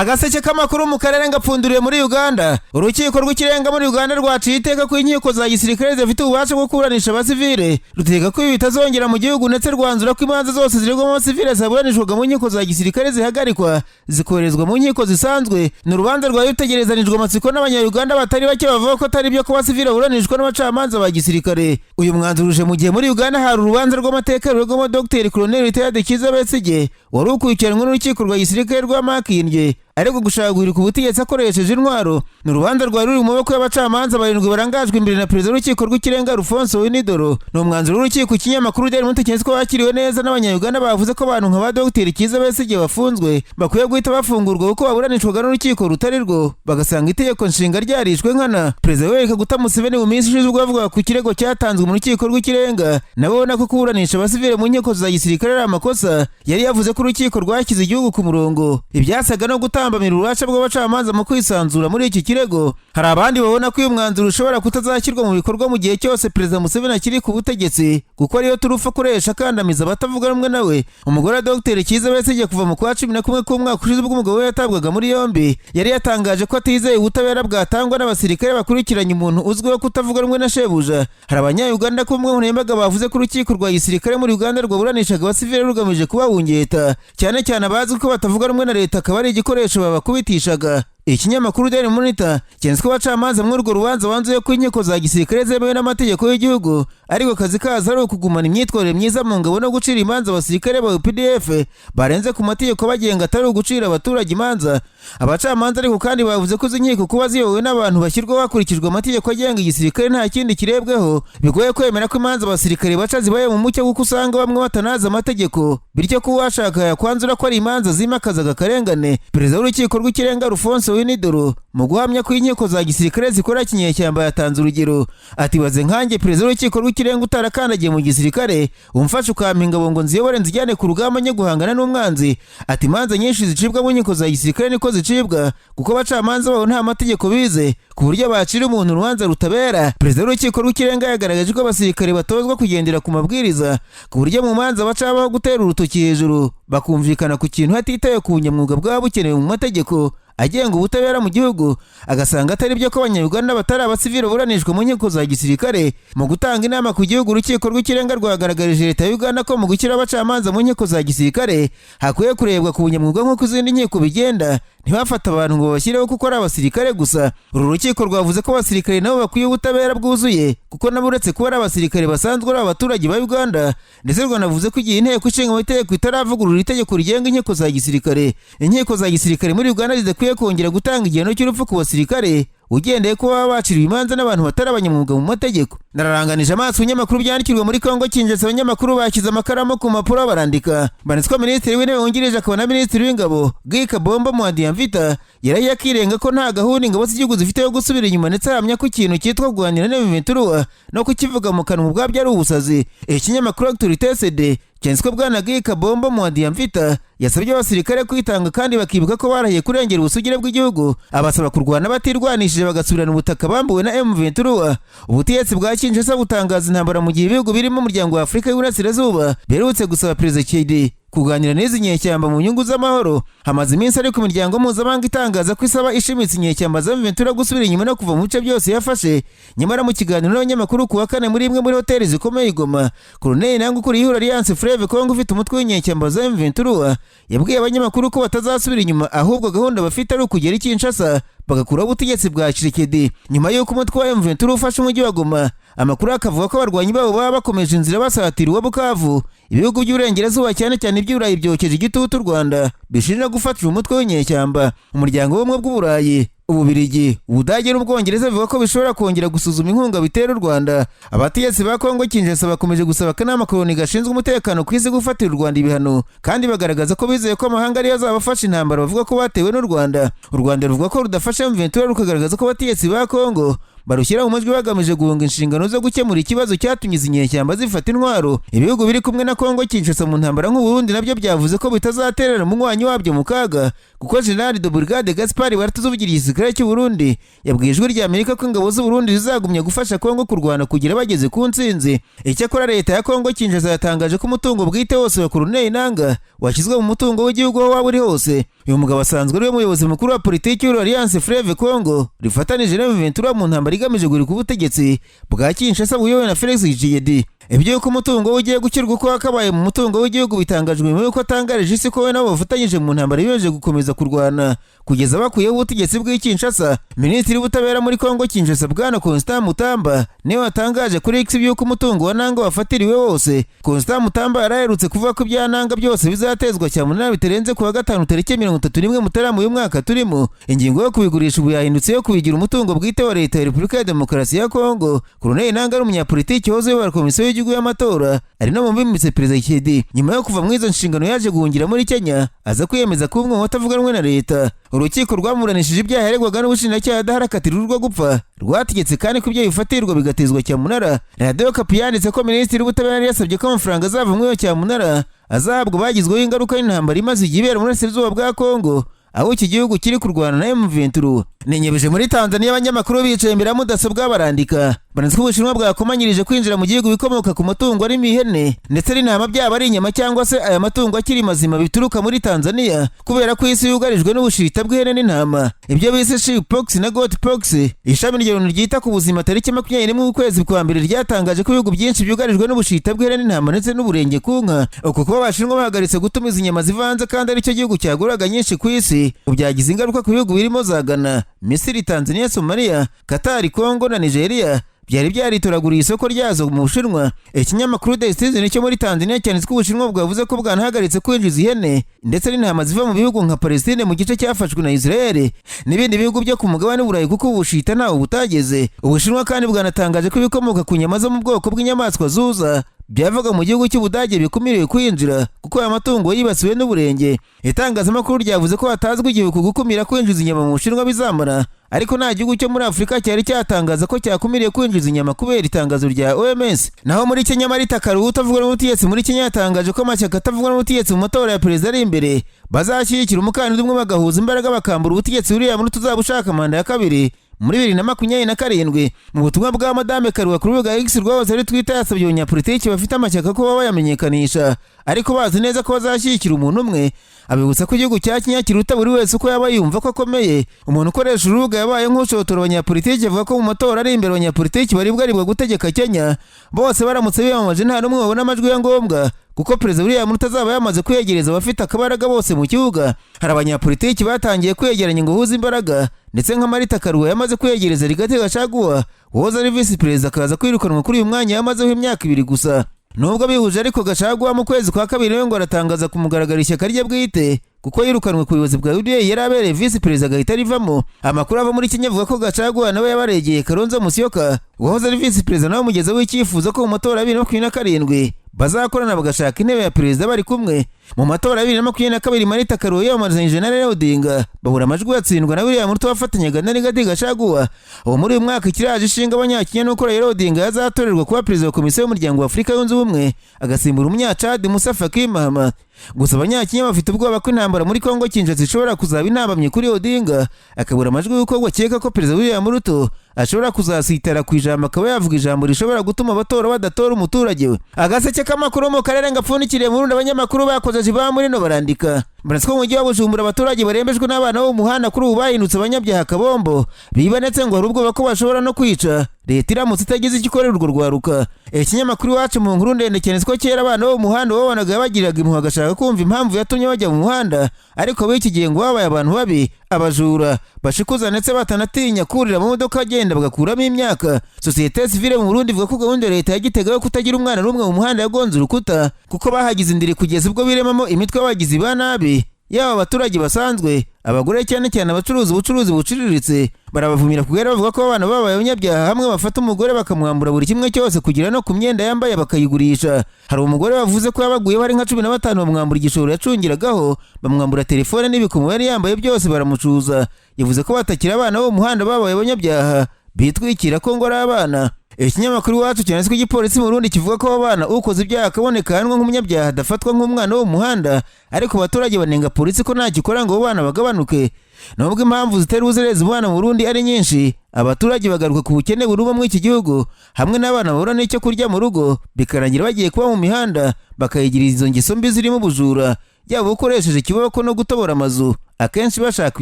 Agaseke k'amakuru mu karere ngapfunduriye muri Uganda. Urukiko rw'Ikirenga muri Uganda rwaciye iteka ko inkiko za gisirikare zifite ububasha bwo kuburanisha abasivile, rutegeka ko ibi bitazongera mu gihugu, ndetse rwanzura ko imanza zose ziregwamo abasivile zaburanishwaga mu nkiko za gisirikare zihagarikwa, zikoherezwa mu nkiko zisanzwe. Ni urubanza rwari rutegerezanijwe amatsiko n'Abanyayuganda batari bake, bavuga ko atari byo ko abasivile baburanishwa n'abacamanza ba gisirikare. Uyu mwanzuro uje mu gihe muri Uganda hari urubanza rw'amateka ruregwamo Dr Colonel Retired Kizza Besigye, wari ukurikiranwe n'urukiko rwa gisirikare rwa Makindye, ariko gushaka guhirika ubutegetsi akoresheje intwaro. Ni urubanza rwari ruri mu maboko y'abacamanza barindwi barangajwe imbere na perezida w'urukiko rw'Ikirenga Alfonso Owiny-Dollo. Ni umwanzuro w'urukiko ikinyamakuru Daily Monitor ko wakiriwe neza n'Abanyayuganda bavuze ko abantu nka ba Dr Kizza Besigye bafunzwe bakwiye guhita bafungurwa, kuko baburanishwaga n'urukiko rutari rwo, bagasanga itegeko nshinga ryarishwe nkana. Perezida Yoweri Kaguta Museveni mu minsi ishize ubwo yavugaga ku kirego cyatanzwe mu rukiko rw'Ikirenga, nabo babona ko kuburanisha abasivile mu nkiko za gisirikare ari amakosa, yari yavuze ko urukiko rwashyize igihugu ku murongo, ibyasaga no gutambamira ububasha bw'abacamanza mu kwisanzura muri iki kirego. Hari abandi babona ko uyu mwanzuro ushobora kutazashyirwa mu bikorwa mu gihe cyose Perezida Museveni akiri ku butegetsi, kuko ariyo turufu akoresha akandamiza abatavuga rumwe nawe. Umugore wa Dr Kizza Besigye, kuva mu kwa 11 k'umwaka ushize ubwo umugabo we yatabwaga muri yombi, yari yatangaje ko atizeye ubutabera bwatangwa n'abasirikare bakurikiranye umuntu uzwiho kutavuga rumwe na shebuja. Hari Abanyayuganda ku mbuga nkoranyambaga bavuze ko urukiko rwa gisirikare muri Uganda rwaburanishaga abasivile rugamije kubahungeta, cyane cyane abazwi ko batavuga rumwe na leta, akaba ari igikoresho babakubitishaga. Ikinyamakuru Daily Monitor cyanditse ko abacamanza muri urwo rubanza banzuye ko inkiko za gisirikare zemewe n'amategeko y'igihugu, ariko akazi kazo ari ukugumana imyitwarire myiza mu ngabo no gucira imanza abasirikare ba UPDF barenze ku mategeko bagenga, atari ugucira abaturage imanza. Abacamanza ariko kandi bavuze ko izi nkiko kuba ziyobowe n'abantu bashyirwaho hakurikijwe amategeko agenga igisirikare, nta kindi kirebweho, bigoye kwemera ko imanza abasirikare baca zibaye mu mucyo, kuko usanga bamwe batanazi amategeko, bityo ko uwashaka yakwanzura ko ari imanza zimakazaga akarengane. Perezida w'Urukiko rw'Ikirenga Alfonso Owiny-Dollo, mu guhamya ko inkiko za gisirikare zikora kinyeshyamba, yatanze urugero ati: "Baze nkanjye perezida w'urukiko rw'Ikirenga utarakandagiye mu gisirikare, umfashe ukampa ingabo ngo nziyobore, nzijyane ku rugamba njye guhangana n'umwanzi." Ati: "Imanza nyinshi zicibwa mu nkiko za gisirikare niko zicibwa, kuko abacamanza babo nta mategeko bize, ku buryo bacira umuntu urubanza rutabera." Perezida w'Urukiko rw'Ikirenga yagaragaje ko abasirikare batozwa kugendera ku mabwiriza, ku buryo mu manza baca habaho gutera urutoki hejuru bakumvikana ku kintu hatitawe ku bunyamwuga bwaba bukenewe mu mategeko agenga ubutabera mu gihugu, agasanga atari byo ko Abanyarwanda batari abasivili baburanishwa mu nkiko za gisirikare. Mu gutanga inama ku gihugu, Urukiko rw'Ikirenga rwagaragarije leta ya Uganda ko mu gushyira abacamanza mu nkiko za gisirikare hakwiye kurebwa ku bunyamwuga nk'uko izindi nkiko bigenda, ntibafate abantu ngo babashyireho kuko ari abasirikare gusa. Uru rukiko rwavuze ko abasirikare nabo bakwiye ubutabera bwuzuye, kuko nabo uretse kuba ari abasirikare basanzwe ari abaturage ba Uganda. Ndetse rwanavuze ko igihe Inteko Ishinga Amategeko itaravugurura itegeko rigenga inkiko za gisirikare, inkiko za gisirikare muri Uganda zidakwiye kongera gutanga igihano cy'urupfu ku basirikare, ugendeye ko baba baciriwe imanza n'abantu batari abanyamwuga mu mategeko. Nararanganije amaso ibinyamakuru byandikirwa muri Kongo Kinshasa. Abanyamakuru bashyize amakaramu ku mpapuro barandika, banditswe ko minisitiri w'Intebe wungirije akaba na minisitiri w'Ingabo Guy Kabombo Muadiamvita yarahiye akirenga ko nta gahunda ingabo z'igihugu zifite yo gusubira inyuma, ndetse ahamya ko ikintu cyitwa kuganira na M23 no kukivuga mu kanwa ubwabyo ari ubusazi. Ikinyamakuru Actualité CD cyanditswe bwana Guy Kabombo Muadiamvita yasabye abasirikare kwitanga kandi bakibuka ko barahiye kurengera ubusugire bw'igihugu, abasaba kurwana batirwanishije bagasubirana ubutaka bambuwe na M23. Ubutegetsi bwa Kinshasa butangaza intambara mu gihe ibihugu birimo Umuryango wa Afurika y'Uburasirazuba biherutse gusaba Perezida Tshisekedi kuganira n'izi nyeshyamba mu nyungu z'amahoro. Hamaze iminsi ariko imiryango mpuzamahanga itangaza ko isaba ishimitse inyeshyamba za M23 gusubira inyuma no kuva mu bice byose yafashe. Nyamara mu kiganiro n'abanyamakuru ku wa kane muri imwe muri hoteli zikomeye i Goma, Colonel Nanga ukuriye ihuriro Alliance Fleuve Congo ufite umutwe w'inyeshyamba za M23 yabwiye abanyamakuru ko batazasubira inyuma, ahubwo gahunda bafite ari ukugera i Kinshasa bagakuraho ubutegetsi bwa Tshisekedi. Nyuma y'uko umutwe wa M23 ufashe umujyi wa Goma, amakuru akavuga ko abarwanyi babo baba bakomeje inzira basatira uwa Bukavu, ibihugu by'Uburengerazuba, cyane cyane iby'Uburayi, byokeje igitutu u Rwanda bishinja gufatira umutwe w'inyeshyamba. Umuryango w'Ubumwe bw'Uburayi, Ububirigi, Ubudage n'Ubwongereza bivuga ko bishobora kongera gusuzuma inkunga bitera u Rwanda. Abategetsi ba Kongo Kinshasa bakomeje gusaba akanama ka ONU gashinzwe umutekano ku isi gufatira u Rwanda ibihano, kandi bagaragaza ko bizeye ko amahanga ariyo azabafasha intambara bavuga ko batewe n'u Rwanda. U Rwanda ruvuga ko rudafasha M23, rukagaragaza ko abategetsi ba Kongo barushyira mu majwi bagamije guhunga inshingano zo gukemura ikibazo cyatumye izi nyeshyamba zifata intwaro. Ibihugu biri kumwe na Kongo Kinshasa mu ntambara nk'Uburundi nabyo byavuze ko bitazaterera umunywanyi wabyo mu kaga, kuko General de Brigade Gaspard Baratuza uvugira igisirikare cy'u Burundi yabwiye Ijwi rya Amerika ko ingabo z'u Burundi zizagumya gufasha Kongo kurwana kugira bageze ku ntsinzi. Icyakora leta ya Kongo Kinshasa yatangaje ko umutungo bwite wose wa Corneille Nanga washyizwe mu mutungo w'igihugu aho waba uri hose. Uyu mugabo asanzwe ariwe muyobozi mukuru wa politiki y'uru Alliance Fleuve Congo rifatanije na M23 mu ntambara igamije guhirika ubutegetsi bwa Kinshasa buyobowe na Felix Tshisekedi. Ibyo yuko umutungo we ugiye gukirwa uko wakabaye mu mutungo w'igihugu bitangajwe nyuma y'uko atangarije isi ko we nabo bafatanyije mu ntambara biyemeje gukomeza kurwana kugeza bakuyeho ubutegetsi bw'i Kinshasa. Minisitiri w'ubutabera muri Kongo Kinshasa, Bwana Constant Mutamba, niwe watangaje kuri X by'uko umutungo wa Nanga wafatiriwe wose. Constant Mutamba yaraherutse kuvuga ko ibya Nanga byose bizatezwa cyamunara bitarenze kuwa gatanu tariki 31 Mutarama uyu mwaka turimo. Ingingo yo kubigurisha ubu yahindutse yo kubigira umutungo bwite wa Leta ya Repubulika ya Demokarasi ya Kongo. Colonel Nanga ari umunyapolitiki wahoze uyobora Komisiyo y'Igihugu y'Amatora, ari no mu bimitse Perezida Tshisekedi. Nyuma yo kuva muri izo nshingano yaje guhungira muri Kenya, aza kwiyemeza kuba umwe mu batavuga rumwe na leta. Urukiko rwamuburanishije ibyaha yaregwaga n'ubushinjacyaha adaharakatirwa urwo gupfa, rwategetse kandi ko ibyo bifatirwa bigatezwa cyamunara. Radiyo Okapi yanditse ko Minisitiri w'Ubutabera yari yasabye ko amafaranga azava muri iyo cyamunara azahabwa bagizweho ingaruka n'intambara imaze igihe ibera mu burasirazuba bwa Kongo, aho iki gihugu kiri kurwana na M23. Ninyebeje muri Tanzania, abanyamakuru bicaye imbere ya mudasobwa barandika, banatse ko Ubushinwa bwakomanyirije kwinjira mu gihugu bikomoka ku matungo arimo ihene ndetse n'intama, byaba ari inyama cyangwa se aya matungo akiri mazima bituruka muri Tanzania, kubera ko isi yugarijwe n'ubushita bw'ihene n'intama, ibyo bise sheep na goat pox. Ishami rya Loni ryita ku buzima tariki 21 ukwezi kwa mbere ryatangaje ko ibihugu byinshi byugarijwe n'ubushita bw'ihene n'intama ndetse n'uburenge ku nka. Uko kuba Abashinwa bahagaritse gutumiza inyama zivanze kandi aricyo gihugu cyaguraga nyinshi ku isi, byagize ingaruka ku bihugu birimo za Ghana, Misiri, Tanzania, Somalia, Qatar, Congo na Nigeria byari byaritoraguriye isoko ryazo mu Bushinwa. Ikinyamakuru The Citizen cyo muri Tanzania cyanditse ko Ubushinwa bwavuze ko bwanahagaritse kwinjiza ihene ndetse n'intama ziva mu bihugu nka Palestine mu gice cyafashwe na Israel n'ibindi bihugu byo ku mugabane w'Uburayi, kuko ubushita ntawe butageze. Ubushinwa kandi bwanatangaje ko ibikomoka ku nyama zo mu bwoko bw'inyamaswa zuza byavaga mu gihugu cy'Ubudage bikumiriwe kwinjira, kuko aya matungo yibasiwe n'uburenge. Itangazamakuru ryavuze ko hatazwi igihe uku gukumira kwinjiza inyama mu Bushinwa bizamara, ariko nta gihugu cyo muri Afurika cyari cyatangaza ko cyakumiriye kwinjiza inyama kubera itangazo rya OMS. Naho muri Kenya, Martha Karua utavuga n'ubutegetsi muri Kenya yatangaje ko amashyaka atavuga n'ubutegetsi mu matora ya perezida ari imbere bazashyigikira umukandida umwe, bagahuza imbaraga bakambura ubutegetsi uriya muri tuzaba ushaka manda ya kabiri muri 2027. Mu butumwa bwa Madame Karua ku rubuga X rwahoze ari Twitter, yasabye abanyapolitiki bafite amashyaka ko baba bayamenyekanisha ariko bazi neza ko bazashyigikira umuntu umwe, abibutsa ko igihugu cya Kenya kiruta buri wese uko yaba yumva ko akomeye. Umuntu ukoresha urubuga yabaye nk'ushotora abanyapolitiki, avuga ko mu matora ari imbere abanyapolitiki baribwaribwa gutegeka Kenya bose baramutse biyamamaje nta n'umwe babona amajwi ya ngombwa, kuko Perezida William Ruto azaba yamaze kwegereza abafite akabaraga bose mu kibuga. Hari abanyapolitiki batangiye kwegeranya ngo uhuze imbaraga, ndetse nka Martha Karua yamaze kwegereza Rigathi Gachagua wahoze ari visi perezida akaza kwirukanwa kuri uyu mwanya yamazeho imyaka 2 gusa. Nubwo bihuje ariko, Gachagua mu kwezi kwa kabiri we ngo aratangaza ku mugaragaro ishyaka rye bwite, kuko yirukanwe ku buyobozi bwa UDA yari abereye visi perezida agahita arivamo. Amakuru ava muri Kenya avuga ko Gachagua nawe yabaregeye Kalonzo Musyoka wahoze ari visi perezida, nawe umugezaho icyifuzo ko mu matora ya 2027 bazakorana bagashaka intebe ya perezida bari kumwe. Mu matora ya 2022, Martha Karua yiyamamarizanyije na Raila Odinga, babura amajwi, batsindwa na William Ruto wafatanyaga na Rigathi Gachagua. Ubu muri uyu mwaka ikiraje ishinga abanyakenya nuko Raila Odinga yazatorerwa kuba perezida wa Komisiyo y'Umuryango wa Afurika Yunze Ubumwe, agasimbura Umunyacadi Musa Faki Mahamat. Gusa abanyakenya bafite ubwoba ko intambara muri Kongo Kinshasa ishobora kuzaba intambamye kuri Odinga akabura amajwi, y'uko bakeka ko Perezida William Ruto ashobora kuzasitara ku ijambo akaba yavuga ijambo rishobora gutuma abatora badatora umuturage we. Agaseke k'amakuru mu karere ngapfundikiriye mu Burundi, abanyamakuru bakoze jiba muri no barandika baranditse ko mu mujyi wa Bujumbura abaturage barembejwe n'abana bo mu muhanda kuri ubu bahindutse abanyabyaha kabombo, biba ndetse ngo hari ubwoba ko bashobora no kwica leta iramutse itagize icyo ikorera urwo rwaruka. Ikinyamakuru Iwacu mu nkuru ndende cyane ko kera abana bo mu muhanda babonaga bagiriraga impuhwe agashaka kumva impamvu yatumye bajya mu muhanda, ariko b'iki gihe ngo babaye abantu babi, abajura bashikuza ndetse batanatinya kurira mu modoka agenda bagakuramo imyaka. Sosiyete sivile mu Burundi ivuga ko gahunda ya leta ya Gitega yo kutagira umwana n'umwe mu muhanda yagonze urukuta, kuko bahagize indiri kugeza ubwo biremamo imitwe y'abagizi ba nabi, yaba abaturage basanzwe, abagore cyane cyane abacuruza ubucuruzi buciriritse. Barabavumira kugera bavuga ko abana babaye abanyabyaha, hamwe bafata umugore bakamwambura buri kimwe cyose kugira no ku myenda yambaye bakayigurisha. Hari umugore bavuze ko yabaguye bari nka 15, bamwambura igishoro yacungiragaho, bamwambura telefone n'ibikomo yari yambaye byose baramucuza. Yavuze ko batakira abana bo mu muhanda babaye abanyabyaha bitwikira ko ngo ari abana. Ikinyamakuru Iwacu cyanditswe igipolisi mu Burundi kivuga ko abo bana ukoze ibyaha akaboneka ahanwa nk'umunyabyaha, adafatwa nk'umwana wo mu muhanda, ariko abaturage banenga polisi ko ntacyo ikora ngo abo bana bagabanuke. Nubwo impamvu zitera ubuzererezi mu bana mu Burundi ari nyinshi, abaturage bagaruka ku bukene buruba muri iki gihugu hamwe n'abana babura n'icyo kurya mu rugo, bikarangira bagiye kuba mu mihanda bakayigirira izo ngeso mbi zirimo ubujura, yaba ukoresheje ikiboko no gutobora amazu. akenshi bashaka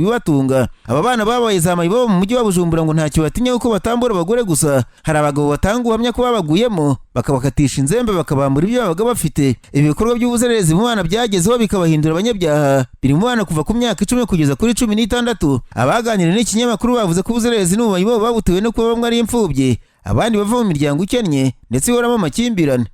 ibibatunga. Aba bana babaye za mayibobo mu mujyi wa Bujumbura ngo ntacyo batinya kuko batambura abagore gusa. Hari abagabo batanga ubuhamya ko babaguyemo, bakabakatisha inzembe, bakabambura ibyo babaga bafite. Ibi bikorwa by'ubuzererezi mu bana byagezeho bikabahindura abanyabyaha, biri mu bana kuva ku myaka 10 kugeza kuri 16. Abaganiriye n'ikinyamakuru bavuze ko ubuzererezi n'ubumayibobo babutewe no kuba bamwe ari imfubyi, abandi bava mu miryango ikennye ndetse ihoramo amakimbirane.